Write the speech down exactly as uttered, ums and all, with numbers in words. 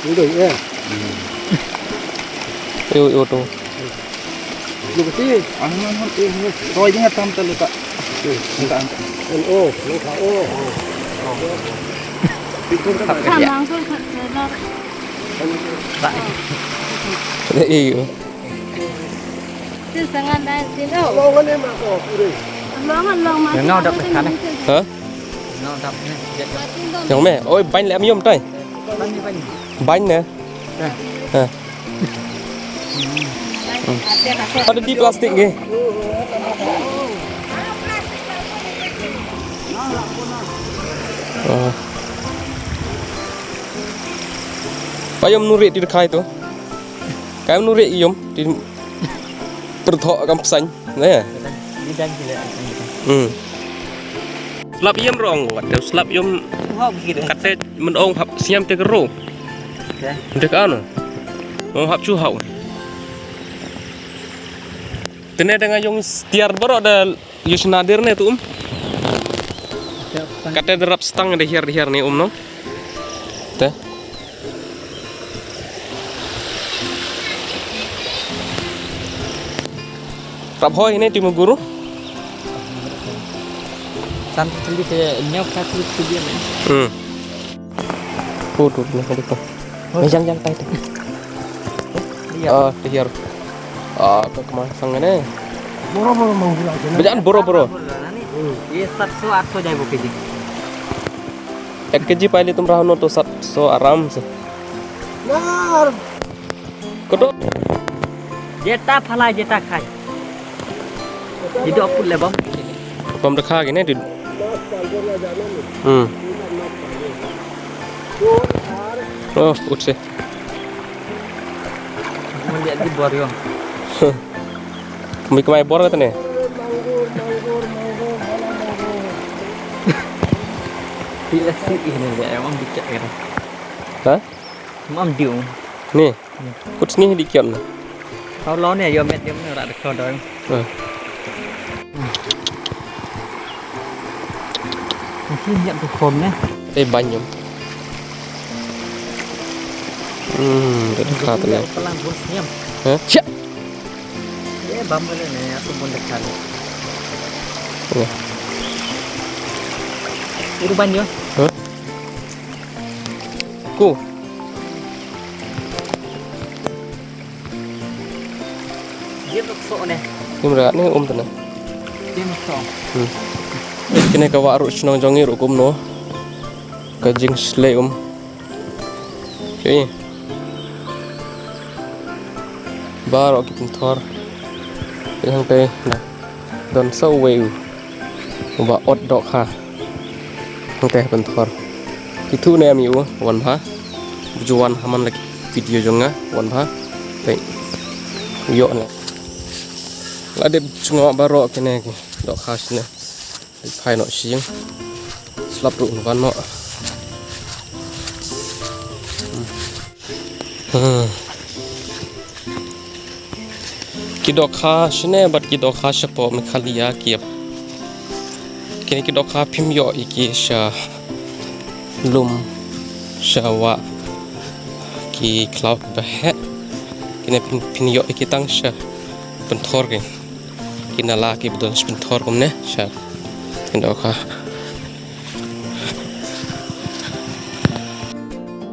Udah ya. Yo, yo, tu. Lu kasi. Ang man hon eh. Roy dinga tam talu ta. Anta anta. Oh, lu ka oh. Samang tu kat sana. Iyo. Sila sangat dah sila. Long kan eh mak ko. Long long mak. Ngau dak kan. Ha? Ngau dak ni. Yang me. Oi, bain le am yom tai. Bain bain. Bain ne. Ha. Ada di plastik ke? Oh. Payom nuri di kai tu. Kayom nuri yom di. Rtho kam psang ne. Di dan ki le. Hmm. Slap yam rong wat te slap yam. Hok ki de. Kate men ong hap siam te kero. Ya. Dek ano. Ong hap chu hau. Tene dengan yung stiar boro da yus nadir ne tu um. Kate derap stang de hiar de hiar ne um no. Te. Rap hoi ne timu guru. San chili te nyau ka chili chili men. Hmm. Ko tu ni ko tu. Jang jang tai tu. Iya. Ah, tiar. Ah, tu kemang sang ne. Boro boro manggula je. Bejaan boro boro. Ye sat so at so jai bo keji. Ek keji paili tum rahono to sat so aram se. Nar. Koto. Jeta phalai jeta khai. Jidok put le bam. Bam dekha gini di. Hmm. Oh, ut se. Mun dia di bor yo. Mi kemai bor kata ne. Bila si ini dia emang dicak kata. Hah? Mam diu. Ni. Kut sini di kion. Kau lo ne yo met yo ne rak de kau doi. Hmm. Mesti nyak tu khom ne. Eh, banyu. Hmm, tu dekat tu ne. Pelang bun senyum. Hah? Siap. Eh, bam kali ne, aku pun dekat. Ya. Itu banyu. Hah? Ku. Dia sok ne. Ni mera ni um tena. Dia sok. Hmm. Kine ka wah ruh shnong jong i ruh kumno. Ka jingshlei um. Ki. Baroh ki pynthor. Ki hangtai na. Don sa uwei u. Uba ot dohkha. Hangtai pynthor. Ki thuh ne em ïa u wan bha. Ju wan ha man la ki video jong nga wan bha. Peit. Ïoh ne. La dep jngoh baroh kine ki dohkha shane. Phai noh sha ïing. Slap ruh ngan noh. Hmm. Ki dohkha shane bad ki dohkha shapoh Meghalaya ki ap. Kine ki dohkha phim ïoh ïa ki sha lum sha wah ki khlaw ba heh. Kine phin, phin ïoh ïa ki tang sha pynthor ki. Ki nala ki ba don sha pynthor kumne sha. Kine dohkha.